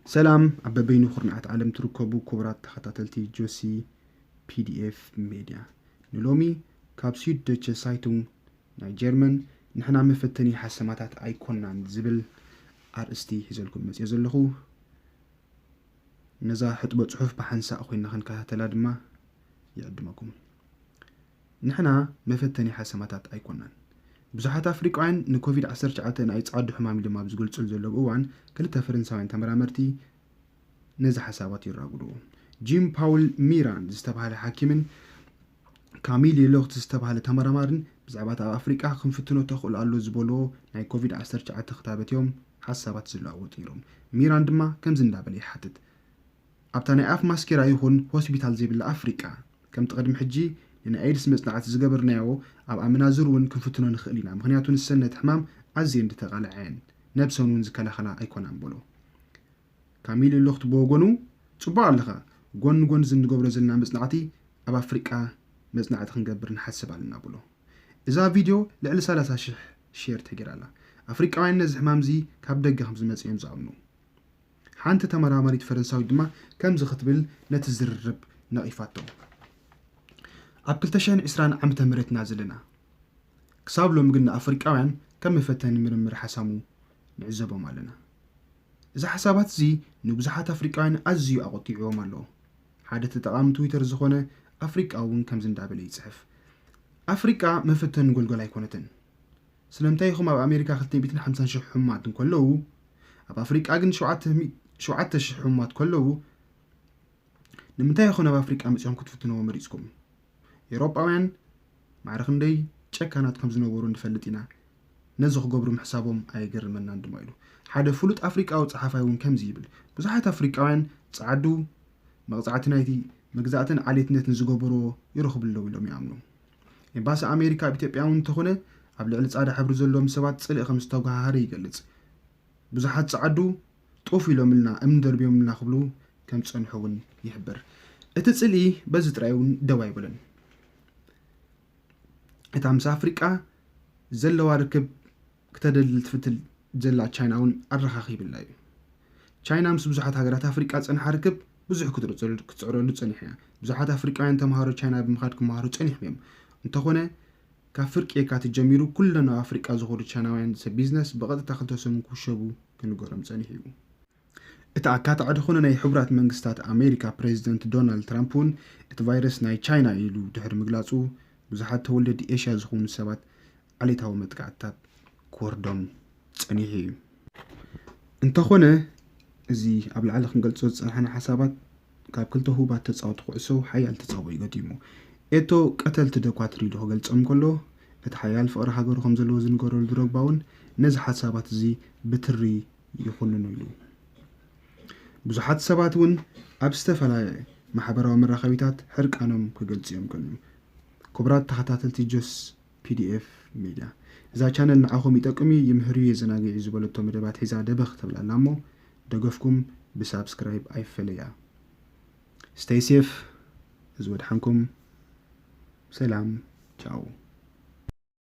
ሰላም ኣብ በበይኑ ኩርናዓት ዓለም ትርከቡ ክቡራት ተኸታተልቲ ጆሲ ፒዲኤፍ ሜድያ። ንሎሚ ካብ ሱድ ዶቸ ሳይቱንግ ናይ ጀርመን ንሕና መፈተኒ ሓሰማታት ኣይኮናን ዝብል ኣርእስቲ ሒዘልኩም መፅየ ዘለኹ። ነዛ ሕጥቦ ጽሑፍ ብሓንሳእ ኮይና ክንከታተላ ድማ ይዕድመኩም። ንሕና መፈተኒ ሓሰማታት ኣይኮናን። ብዙሓት ኣፍሪቃውያን ንኮቪድ ዓሰርተ ትሽዓተ ናይ ጸዓዱ ሕማም ኢሎም ኣብ ዝገልጹሉ ዘለዉ እዋን፣ ክልተ ፈረንሳውያን ተመራመርቲ ነዚ ሓሳባት ይራጉድዎ። ጂም ፓውል ሚራን ዝተባህለ ሓኪምን ካሚል ሎክት ዝተባህለ ተመራማርን ብዛዕባ ኣብ ኣፍሪቃ ክንፍትኖ ተኽእሎ ኣሎ ዝበልዎ ናይ ኮቪድ ዓሰርተ ትሽዓተ ክታበት እዮም ሓሳባት ዝለዋወጡ ነይሮም። ሚራን ድማ ከምዚ እንዳበለ ይሓትት። ኣብታ ናይ ኣፍ ማስኬራ ይኹን ሆስፒታል ዘይብላ ኣፍሪቃ፣ ከምቲ ቅድሚ ሕጂ ንናይ ኤድስ መጽናዕቲ ዝገበርናዮ ኣብ ኣመናዝር እውን ክንፍትኖ ንኽእል ኢና፣ ምኽንያቱ ንሰን ነቲ ሕማም ኣዝየን ዝተቓልዓ እየን፣ ነብሰን እውን ዝከላኸላ ኣይኮናን በሎ። ካሚል ሎክት ብወገኑ፣ ጽቡቕ ኣለኻ፣ ጎን ንጎን እዚ እንገብሮ ዘለና መጽናዕቲ ኣብ ኣፍሪቃ መጽናዕቲ ክንገብር ንሓስብ ኣለና በሎ። እዛ ቪድዮ ልዕሊ ሰላሳ ሽሕ ሼር ተገይራ ኣላ። ኣፍሪቃውያን ነዚ ሕማም እዚ ካብ ደገ ከም ዝመጽእ እዮም ዝኣምኑ። ሓንቲ ተመራማሪት ፈረንሳዊት ድማ ከምዚ ክትብል ነቲ ዝርርብ ነቒፋቶ። ኣብ ክልተ ሽሕን ዕስራን ዓመተ ምህረት ኢና ዘለና። ክሳብ ሎሚ ግን ንኣፍሪቃውያን ከም መፈተኒ ምርምር ሓሳሙ ንዕዘቦም ኣለና። እዚ ሓሳባት እዚ ንብዙሓት ኣፍሪቃውያን ኣዝዩ ኣቖጢዕዎም ኣሎ። ሓደ ተጠቓሚ ትዊተር ዝኾነ ኣፍሪቃዊ እውን ከምዚ እንዳበለ ይጽሕፍ። ኣፍሪቃ መፈተኒ ጎልጎል ኣይኮነትን። ስለምንታይ ኢኹም ኣብ ኣሜሪካ ክልተ ሚእትን ሓምሳን ሽሕ ሕሙማት እንከለዉ፣ ኣብ ኣፍሪቃ ግን ሸውዓተ ሚ-፣ ሸውዓተ ሽሕ ሕሙማት ከለዉ፣ ንምንታይ ኢኹም ናብ ኣፍሪቃ መጺኹም ክትፍትንዎ መሪጽኩም? ኤውሮጳውያን ማዕረ ክንደይ ጨካናት ከም ዝነበሩ ንፈልጥ ኢና። ነዚ ክገብሩ ምሕሳቦም ኣየገርመናን ድማ ኢሉ። ሓደ ፍሉጥ ኣፍሪቃዊ ጸሓፋይ እውን ከምዚ ይብል፣ ብዙሓት ኣፍሪቃውያን ጸዓዱ መቕጻዕቲ ናይቲ መግዛእትን ዓሌትነትን ዝገበርዎ ይረኽቡ ኣለዉ ኢሎም ይኣምኑ። ኤምባሲ ኣሜሪካ ኣብ ኢትዮጵያ እውን እንተኾነ ኣብ ልዕሊ ጻዕዳ ሕብሪ ዘለዎም ሰባት ጽልኢ ከም ዝተጓሃሃረ ይገልጽ። ብዙሓት ጸዓዱ ጡፍ ኢሎምልና፣ እምኒ ደርብዮምልና ክብሉ ከም ዝጸንሑ እውን ይሕብር። እቲ ጽልኢ በዚ ጥራይ እውን ደው ኣይበለን። እታ ምስ ኣፍሪቃ ዘለዋ ርክብ ክተደልድል ትፍትን ዘላ ቻይና እውን ኣረኻኺብላ እዩ። ቻይና ምስ ብዙሓት ሃገራት ኣፍሪቃ ዝጸንሓ ርክብ ብዙሕ ክትርጸሉ-፣ ክትጽዕረሉ ጸኒሓ እያ። ብዙሓት ኣፍሪቃውያን ተምሃሮ ቻይና ብምኻድ ክመሃሩ ጸኒሖም እዮም። እንተኾነ፣ ካብ ፍርቂ የካቲት ጀሚሩ ኩለን ኣብ ኣፍሪቃ ዝኾዱ ቻይናውያን ሰብ ቢዝነስ ብቐጥታ ክልተ ሰሙን ክውሸቡ ክንገሮም ጸኒሑ እዩ። እቲ ኣካታዒ ዝኾነ ናይ ሕቡራት መንግስታት ኣሜሪካ ፕሬዚደንት ዶናልድ ትራምፕ እውን እቲ ቫይረስ ናይ ቻይና እዩ ኢሉ ድሕሪ ምግላጹ፣ ብዙሓት ተወለዲ ኤሽያ ዝኾኑ ሰባት ዓሌታዊ መጥቃዕትታት ክወርዶም ጸኒሑ እዩ። እንተኾነ፣ እዚ ኣብ ላዕሊ ክንገልጾ ዝጸናሕና ሓሳባት ካብ ክልተ ህቡባት ተጻወቲ ኩዕሶ ሓያል ተጻብኦ እዩ ገጢሙ። ኤቶ ቀተልቲ ደኳትር ኢሉ ክገልጾም ከሎ፣ እቲ ሓያል ፍቕሪ ሃገሩ ከም ዘለዎ ዝንገረሉ ድሮግባ እውን ነዚ ሓሳባት እዚ ብትሪ ይኹንኑ ኢሉ። ብዙሓት ሰባት እውን ኣብ ዝተፈላለየ ማሕበራዊ መራኸቢታት ሕርቃኖም ክገልጹ እዮም ከለዉ። ክቡራት ተኸታተልቲ ጆስ ፒዲኤፍ ሜድያ፣ እዛ ቻነል ንዓኹም ይጠቅም እዩ፣ ይምህር እዩ፣ የዘናግዕ እዩ ዝበለቶ መደባት ሒዛ ደበኽ ተብላ ኣላ እሞ ደገፍኩም ብሳብስክራይብ ኣይፈለያ። Stay safe፣ እዚ ወድሓንኩም። ሰላም፣ ቻው።